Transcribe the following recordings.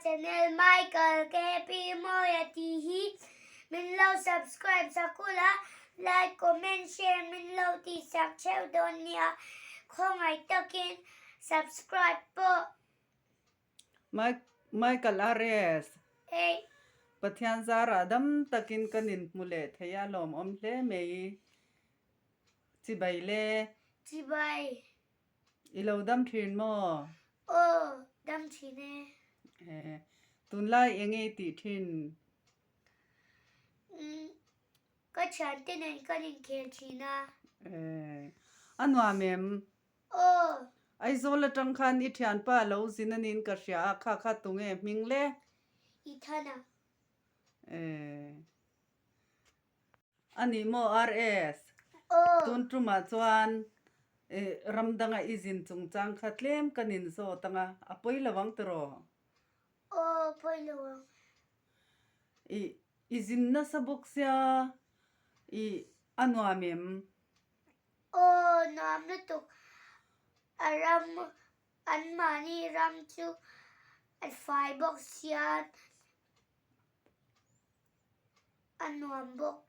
channel Michael KP Mawia tih hi min lo subscribe sak ula, like, comment, share min lo tih sak theuh dawn nia, khawngaih takin subscribe pawh. Michael RS. Hey. Pathian zarah dam takin ka nin hmu leh thei a lawmawm hle mai. Chibai le. Chibai. I lo dam thin maw? Aw, dam thin e. Eh, tunlai eng nge i tih thin? Umm, ka thiante nen kan inkhel thin a. Eh, a nuam em? Aw. Aizawl atang khan i thianpa lo zin a niin ka hria a, kha kha tunge hming le? I thana. Eh. A ni maw RS? Aw. Tun tumah chuan ram danga i zin chungchang kha tlem kan inzawt ang a, a pawi lo ang tiraw? Aw, pawi lo ang. I i zin nasa bawk sia i a nuam em? Aw, nuam lutuk. A ram, anmahni ram chu a fai bawk sia. A nuam bawk.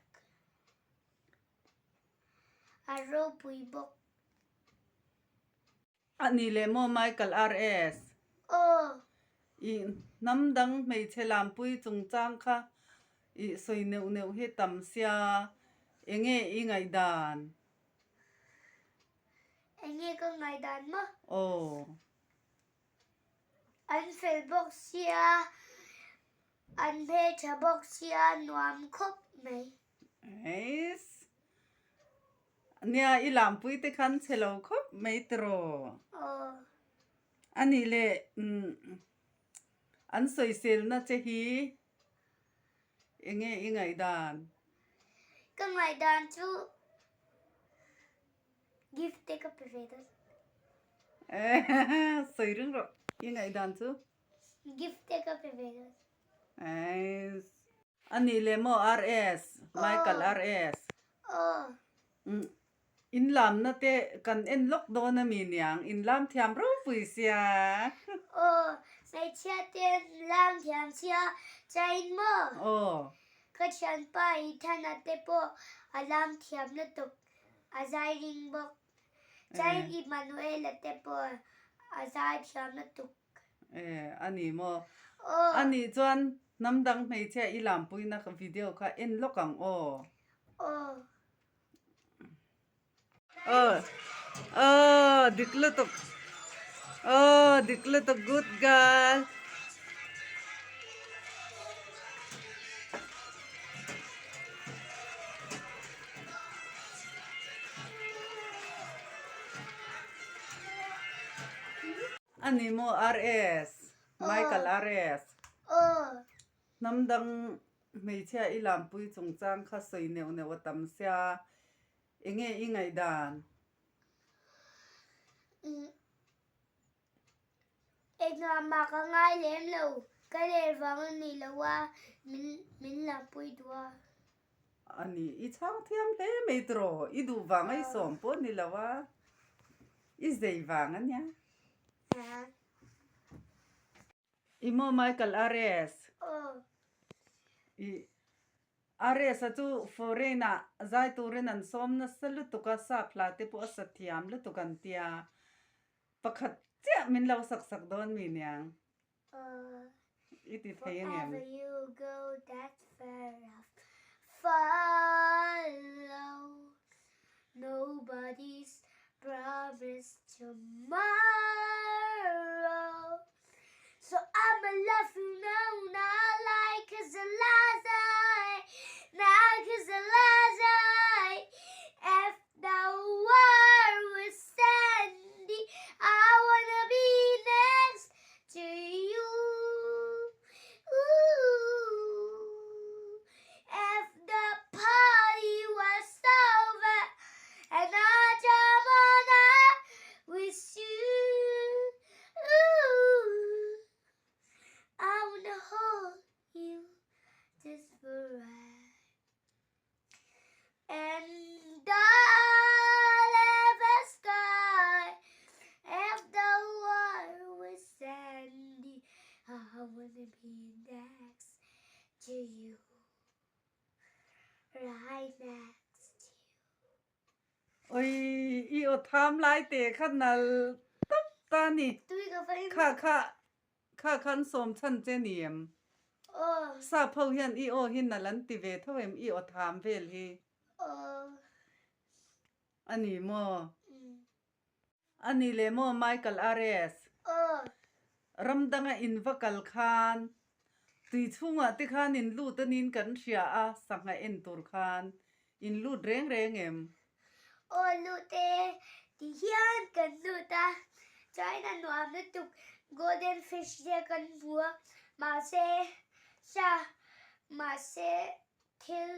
A ropui bawk. A ni leh maw Michael RS? Aw. I hnam dang hmeichhe lampui chungchang kha i sawi neuh neuh hi tam sia, enge i ngaihdan? Enge ka ngaihdan maw? Aw. An fel bawk sia, an hmeltha bawk sia nuam khawp mai. Eiss. Nia i lampui te khan chhe lo khawp mai tiraw. Aw. A nih leh an sawiselna che hi enge i ngaihdan? Ka ngaihdan chu Gift te ka pe ve dawn. Sawi ring rawh i ngaihdan chu. Gift te ka pe ve dawn. A nih leh maw RS, Michael RS. Aw. In lamna te kan en lawk dawn a mi niang, in lam thiam ropui sia. Aw, hmeichhia te an lam thiam sia, chain maw? Aw. Ka thianpa i thana te pawh a lam thiam lutuk. A zai ring bawk. Chain Immanuela te pawh a zai thiam lutuk. Eh, a ni maw? Aw. A nih chuan hnam dang hmeichhia i lampuina video kha en lawk ang aw. Aw. Aw, aw, dik lutuk. Aw, dik lutuk, good girl. A ni maw RS, Michael RS. Hnam dang hmeichhia i lampui chungchang kha sawi neuh neuh a tam sia, enge i ngaihdan? Engah mah ka ngai lem lo, ka ler vang a ni lo a, min min lampui duh a. A ni, i chhang thiam hle mai tiraw, i duh vang a i sawm pawh a ni lo a, i zei vang a nia. I maw Michael RS? Aw. I RS a chu foreign ah zai turin an sawm nasa lutuk a, sap hla te pawh a sa thiam lutuk an tia. Pakhat chiah min lo sak sak dawn mi niang. I ti thei a ngem. Wherever you go that's where I'll follow Nobody's promised tomorrow So I'ma love you now not like cause the last I not cause the last I If the world was sandy I wanna be next to you Ooh If the party was over and I jump on up with you Ooh. wanna be next to you Right next to you. Oi i aw tham lai te kha nal tawp ta ni. Kha kha kha khan sawm chhan che ni em? Sap ho hian i aw hi nal an ti ve tho em i aw tham vel hi? A ni maw? A ni leh maw Michael RS? Ram danga in va kal khan tui chhungah te khan in lut anin kan hria a, sangha en tur khan in lut reng reng em? Aw lut e, ti hian kan lut a, China nuam lutuk golden fish te kan hmu a, mahse sa mahse thil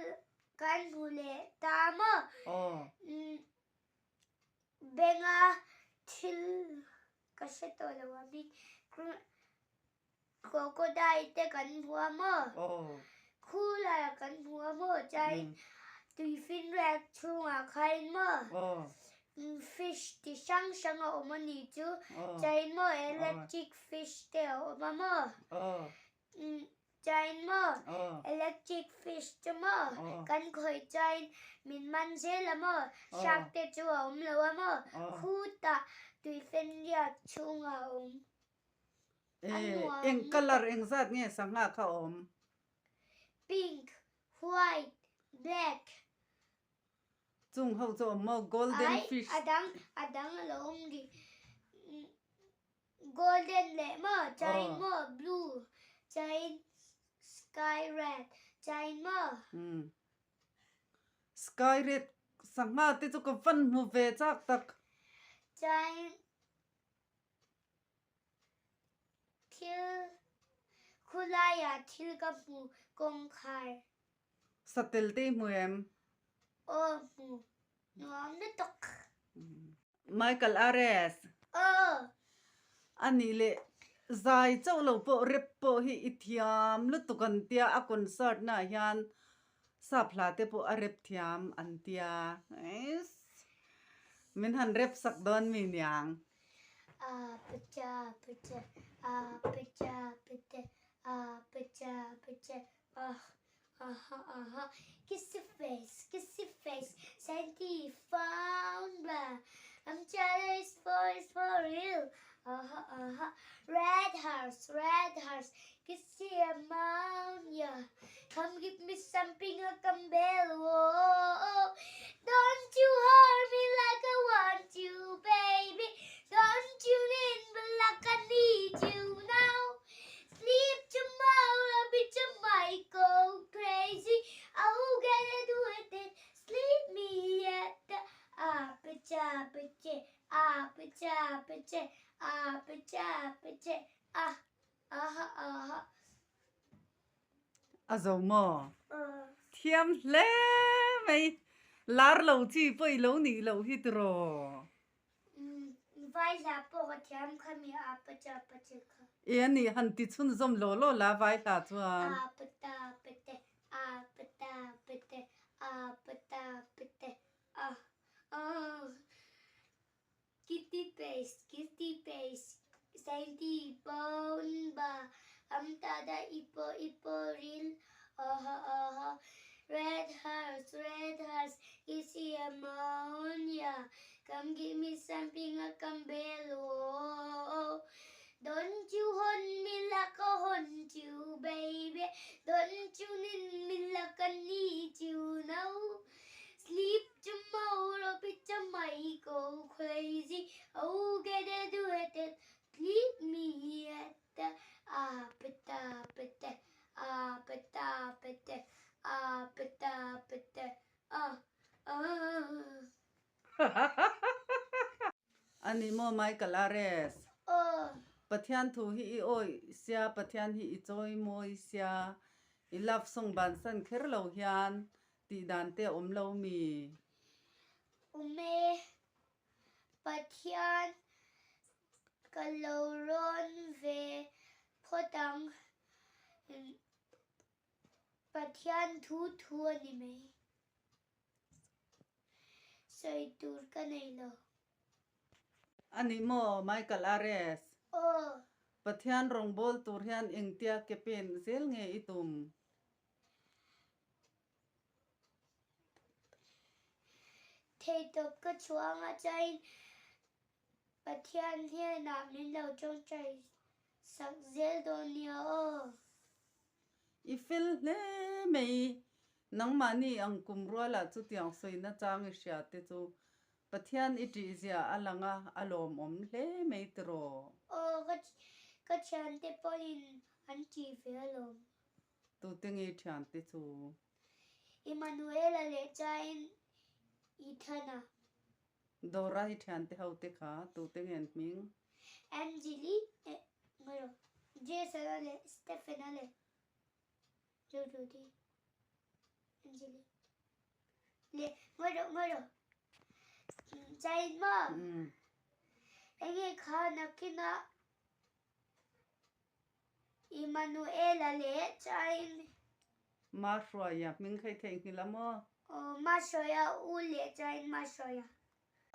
kan hmu leh ta maw? Benga thil ka hre tawh lo a mi crocodile te kan hmu a maw cooler kan hmu a maw chuan tuifinriat chhungah khan maw fish ti hrang hrang a awm a nih chu chuan maw electric fish te a awm a maw. Chain maw? Electric fish chu maw? Kan khawih chain min man zel a maw? Shark te chu a awm lo a maw? Khutah tuifenriat chhungah a awm. A nuam. Eng colour engzat nge sangha kha a awm? Pink, white, black. Chung ho chu a awm maw? Golden fish. Ai, a dang, a dang a lo awm rih. Golden leh maw chain maw blue chain sky red chain maw. Sky red sangha te chu ka van hmu ve chak tak. Chain thil khulaiah thil ka hmu kawngkhar. Satel te i hmu em? Aw hmu nuam lutuk. Michael RS. Aw. A nih leh zai chauh lo pawh rep pawh hi i thiam lutuk an tia a concert na ah hian sap hla te pawh a rep thiam an tia eiss min han rep sak dawn mi niang. A pa cha pa cha a pa cha pa te a pa cha pa cha Ah, aha, aha, kiss your face, kiss your face, Sandy found ba. I'm jealous for is for real. Aha, aha, red horse, red horse, kiss your ammonia. Come give me something a campbell. Whoa. Don't you hurt me like I want you, baby. Don't you need me like I need you now. Sleep tomorrow, bitch, I might go crazy. I'll get it with it. Sleep me at the up, up, up, up, up, up, ah, aha, aha. A zo maw? Thiam hle mai. Lar lo chi pawh i lo nih loh hi tiraw? Vai hla pawh ka thiam kha mi a pa cha pa che kha. E a nih han ti chhunzawm law law la vai hla chuan. A pa ta pa te a pa ta pa te a pa ta pa te a a Kitty face kitty face Sainti pawn ba am ta da ipo ipo ril aha aha Red horse red horse kisi ammonia Come give me something a campbell oh Don't you haunt me like I haunt you baby Don't you need me like I need you now Sleep tomorrow bitch I might go crazy Oh get it do it Sleep me at the ah pa ta pa te ah pa ta pa te ah pa ta pa te ah ah. A ni maw Michael Ares? Aw. Pathian thu hi i awih sia, Pathian hi i chawi mawi sia, i love song bansan kher lo hian tih dan te a awm lo mi? Awm e. Pathian ka lo rawn ve phawt ang. Pathian thu thu a ni mai. Sawi tur ka nei lo. A ni maw Michael RS? Aw. Pathian rawngbâwl tûr hian engtia ke pen zêl nge i tum? Theitawp ka chhuang a chain Pathian hnenah min lo tawngtai sak zel dawn nia aw. I fel hle mai. Nangmahni ang kum rualah chutiang sawina chang i hria te chu Pathian i ṭih zia a lang a, a lawmawm hle mai tiraw? Aw, ka ka thiante pawhin an ṭih ve alawm. Tute nge thiante chu? Emmanuela leh Chain Ethana. Dora hi thiante ho te kha tute nge an hming? Angeli eh ngailo Jason-a leh Stephen-a leh Jojo-te Angeli leh ngailo ngailo Chain maw? Enge kha nakinah Emmanuela leh Chain. Mahruaia hming kha i theihnghilh a maw? Aw, Mahruaia u leh Chain Mahruaia.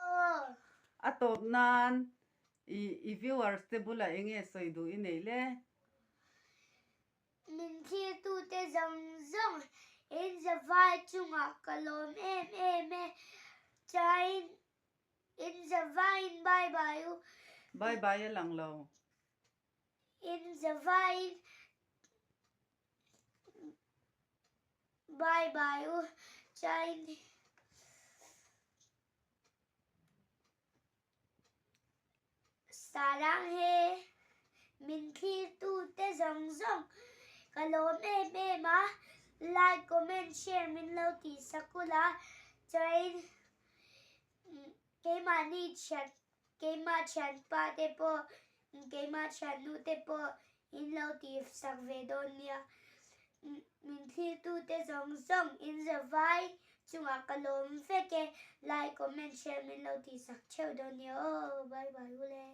Aw. A tawp nan i i viewers te bulah eng nge sawi duh i neih le? Min thirtute zawng zawng in zavai chungah ka lawm em em e. Chain in zavaiin bye bye u. Bye bye a lang lo. In zavaiin bye bye u China Sarang he min thlirtu te zawng zawng ka lawm em em a, like comment share min lo tih sak ula chuan keimahni thian Keimah thianpa te pawh, keimah thiannu te pawh in lo tih sak ve dawn nia. Min thlirtute zawng zawng in zavai chungah ka lawm vek e. Like, comment, share min lo tih sak theuh dawn nia aw. Bye bye ule.